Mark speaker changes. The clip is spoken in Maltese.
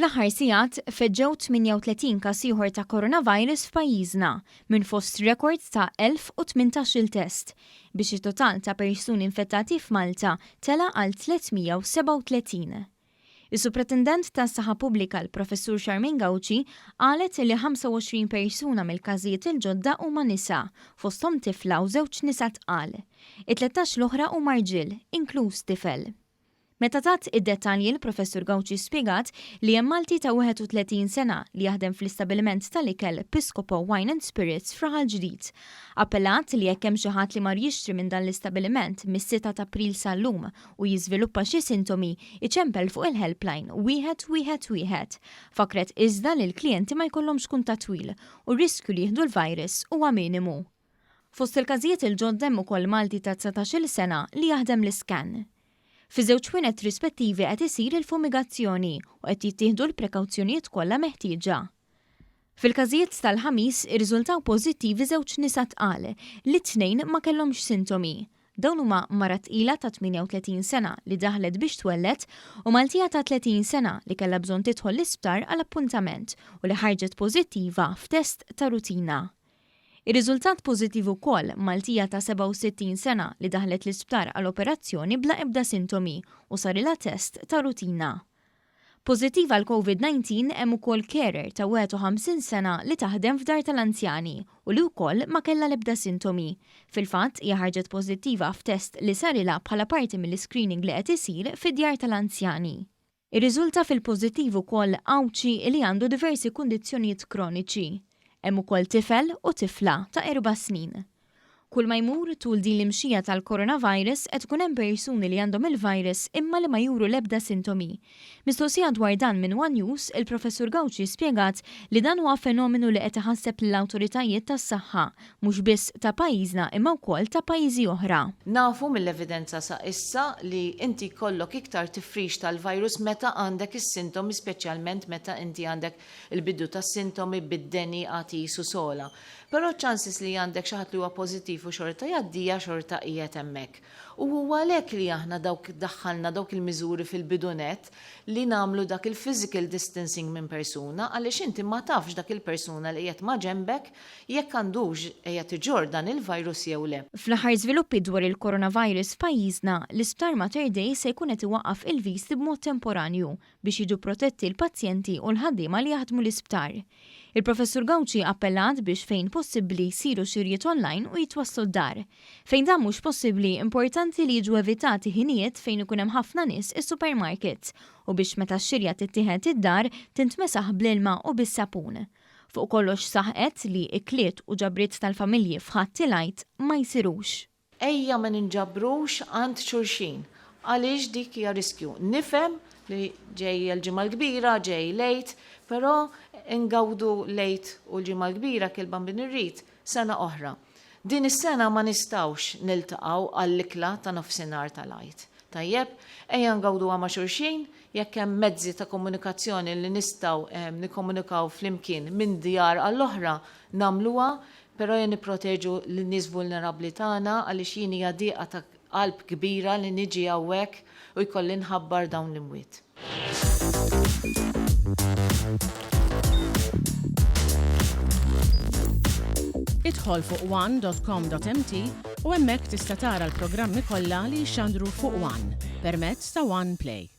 Speaker 1: Fl-aħħar sigħat, feġġew 38 każ ieħor ta' coronavirus f'pajjiżna, minn fost rekord ta' 1,018-il test, biex it-total ta' persuni infettati f'Malta tela' għal 337. Is-Supretendent tas-Saħħa Pubblika l-Professur Charmaine Gauci qalet li 25 persuna mill-każijiet il-ġodda huma nisa, fosthom tifla u żewġ nisa tqal. It-13 l-oħra huma rġiel, inkluż tifel. Meta tat id-dettalji l-Professur Gauci spjegat li hemm Malti ta' 31 sena li jaħdem fl-istabiliment tal-ikel Piscopo Wine and Spirits f'Raħal Ġdid. Appellat li jekk hemm xi ħadd li mar jixtri minn dan l-istabiliment mis-sitta t'April sal-lum u jiżviluppa xi sintomi, iċempel fuq il-helpline 111. Fakkret iżda li l-klijenti ma jkollhomx kuntatt twil u r-riskju li jieħdu l-virus huwa minimu. Fost il-każijiet il-ġodda hemm ukoll Malti ta' 19-il sena li jaħdem l-iscan. Fiż-żewġ ħwienet rispettivi qed isir il-fumigazzjoni u qed jittieħdu l-prekawzjonijiet kollha meħtieġa. Fil-każijiet tal-Ħamis irriżultaw pożittivi żewġ nisa tqal, li t-tnejn ma kellhomx sintomi. Dawn huma mara tqila ta' 38 sena li daħlet biex twelled u Maltija ta' 30 sena li kellha bżonn tidħol l-isptar għal appuntament u li ħarġet pożittiva f'test ta' rutina. Irriżultat pożittiv ukoll Maltija ta' 67 sena li daħlet l-isptar għal operazzjoni bla ebda sintomi u sarilha test ta' rutina. Pożittiv għal Covid 19 hemm ukoll carer ta' 51 sena li taħdem f'dar tal-anzjani u li wkoll ma kellha l-ebda sintomi. Fil-fatt, hija ħarġet pożittiva f'test li sarilha bħala parti mill-iscreening li qed isir fid-djar tal-anzjani. Irriżulta fil-pożittiv ukoll Għawdxi li għandu diversi kundizzjonijiet kroniċi. Hemm ukoll tifel u tifla ta' erba' snin. Kull ma jmur, tul din l-imxija tal-coronavirus qed ikun hemm persuni li għandhom il-virus imma li ma juru l-ebda sintomi. Mistoqsija dwar dan minn one News, il-Professur Gauci spjegat li dan huwa fenomenu li qed iħasseb lill-awtoritajiet tas-saħħa, mhux biss ta' pajjiżna imma wkoll ta' pajjiżi oħra.
Speaker 2: Nafu mill-evidenza sa issa li inti jkollok iktar tifrix tal-virus meta għandek is-sintomi speċjalment meta inti għandek il-bidu tas-sintomi bid-deni, għatis u sogħla. Però ċ-chances li għandek xi ħadd li huwa pożittiv u xorta jgħaddiha xorta qiegħed hemmhekk. U huwa għalhekk li aħna dawk daħħalna dawk il-miżuri fil-bidu nett li nagħmlu dak il-physical distancing minn persuna għaliex inti ma tafx dak il-persuna li qiegħed maġenbek jekk għandux qiegħed iġorr dan il-virus jew le.
Speaker 1: Fl-aħħar żviluppi dwar il-coronavirus f'pajjiżna, l-Isptar Mater Dei se jkun qed iwaqqaf il-viżti b'mod temporanju biex jiġu protetti l-pazjenti u l-ħaddiema li jaħdmu l-isptar. Il-Professur Gauci appellat biex fejn possibbli jsiru xirjiet online u jitwasslu d-dar. Fejn dan mhux possibbli, importanti li jiġu evitati ħinijiet fejn ikun hemm ħafna nies is-supermarkets u biex meta x-xirja tittieħed id-dar tintmesaħ bl-ilma u bis-sapun. Fuq kollox saħqet li ikliet u ġabriet tal-familji f'Ħadd il-Għid ma jsirux.
Speaker 2: Ejja ma ninġabrux għand xulxin għaliex dik hija riskju. Nifhem li ġejja l-Ġimgħa l-Kbira, ġej l-Għid, però ngawdu l-Għid u l-Ġimgħa l-Kbira kil-Bambin irrid sena oħra. Din is-sena ma nistgħux niltaqgħu għall-ikla ta' nofsinhar tal-Għid. Tajjeb? Ejja ngawduha ma' xulxin, jekk hemm mezzi ta' komunikazzjoni li nistgħu nikkomunikaw flimkien minn djar għall-oħra, nagħmluha, però ejja nipproteġu lin-nies vulnerabbli tagħna għaliex jien hija dieqa ta' qalb kbira li niġi hawnhekk u jkolli nħabbar dawn l-imwiet.
Speaker 3: Idħol fuq one.com.mt u hemmhekk tista' tara l-programmi kollha li jixxandru fuq One permezz ta' One Play.